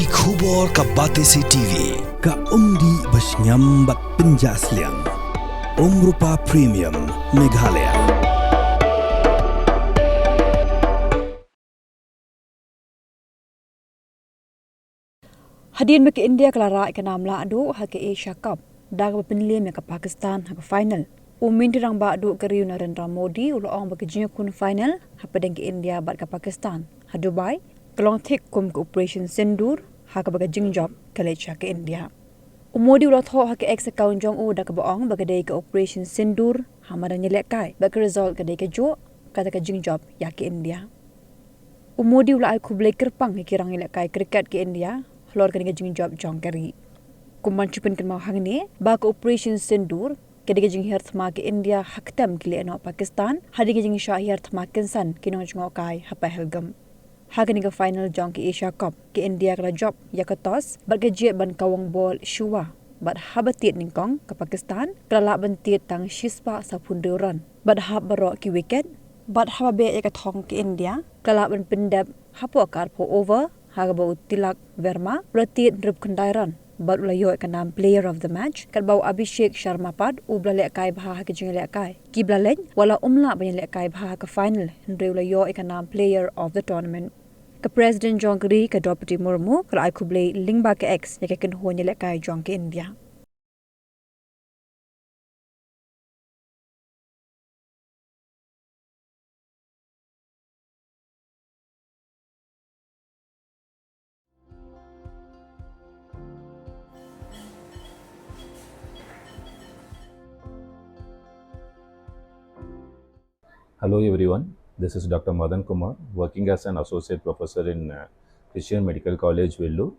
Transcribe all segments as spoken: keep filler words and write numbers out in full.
Ki khubor ka Batesi T V, ka umdih ba shngiam bad pynjah sliang. Umrupa Premium, Meghalaya. Hadien ba ka India ka la rah ïa ka nam lahduh ha ka Asia Cup da kaba pynliem ïa ka Pakistan ha ka final, u Myntri Rangbah Duh ka ri u Narendra Modi u la ong ba ka jingïakhun final hapdeng ka India bad ka Pakistan ha Dubai ka long thik kum ka Operation Sindoor, ha kaba ka jingjop ka leit sha ka India. U Modi u la thoh ha ka X account jong u da kaba ong ba ka dei ka Operation Sindoor ha madan ïalehkai bad ka result ka dei kajuh, kata ka jingjop ïa ka India. U Modi u la ai khublei kyrpang ïa ki rangïalehkai cricket ka India halor kane ka jingjop jong ka ri. Kumban shu pynkynmaw hangne ba ka Operation Sindoor ka dei ka jinghiar thma ka India ha ktem ki lehnoh Pakistan hadien ka jingshah hiar thma kynsan ki nongjngohkai ha Pahalgam. Ha kane ka final jong ka Asia Cup, ka India ka la jop ïa ka toss bad ka jied ban kawang bol shuwa, bad haba tied nyngkong ka Pakistan ka la lah ban tied tang shispah sawphew hynriew run bad hap baroh ki wicket, bad haba beh ïa ka thong ka India ka la lah ban pyndep hapoh ka arphew over, ha kaba u Tilak Varma u la tied hynriewphew khyndai run bad u la ïoh ïa ka nam Player of the Match, katba u Abhishek Sharma pat uba la lehkai bha ha ka jingïalehkai kiba la leit, wat la um lah ban ïalehkai bha ha ka final, hynrei u la ïoh ïa ka nam Player of the Tournament. Ka President jong ka ri, ka Droupadi Murmu, ka la ai khublei lyngba ka X ïa ka kynhun ïalehkai jong ka India. Hello everyone, this is Doctor Madan Kumar, working as an associate professor in uh, Christian Medical College, Vellore,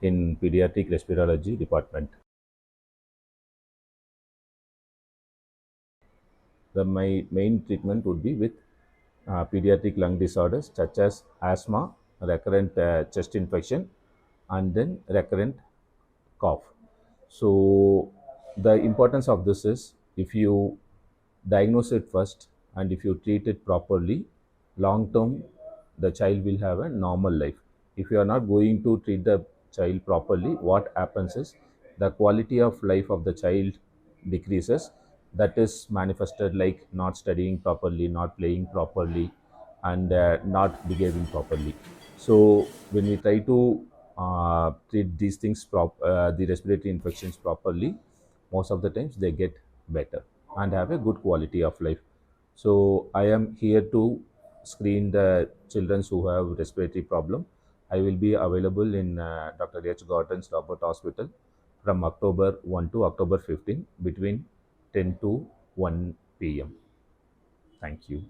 in pediatric respirology department. The, my main treatment would be with uh, pediatric lung disorders such as asthma, recurrent uh, chest infection, and then recurrent cough. So the importance of this is, if you diagnose it first and if you treat it properly, long term, the child will have a normal life. If you are not going to treat the child properly, what happens is the quality of life of the child decreases. That is manifested like not studying properly, not playing properly, and uh, not behaving properly. So when we try to uh, treat these things, prop- uh, the respiratory infections properly, most of the times they get better and have a good quality of life. So I am here to screen the children who have respiratory problem. I will be available in uh, Doctor H Gordon's Robert Hospital from October one to October fifteen, between ten to one p m. Thank you.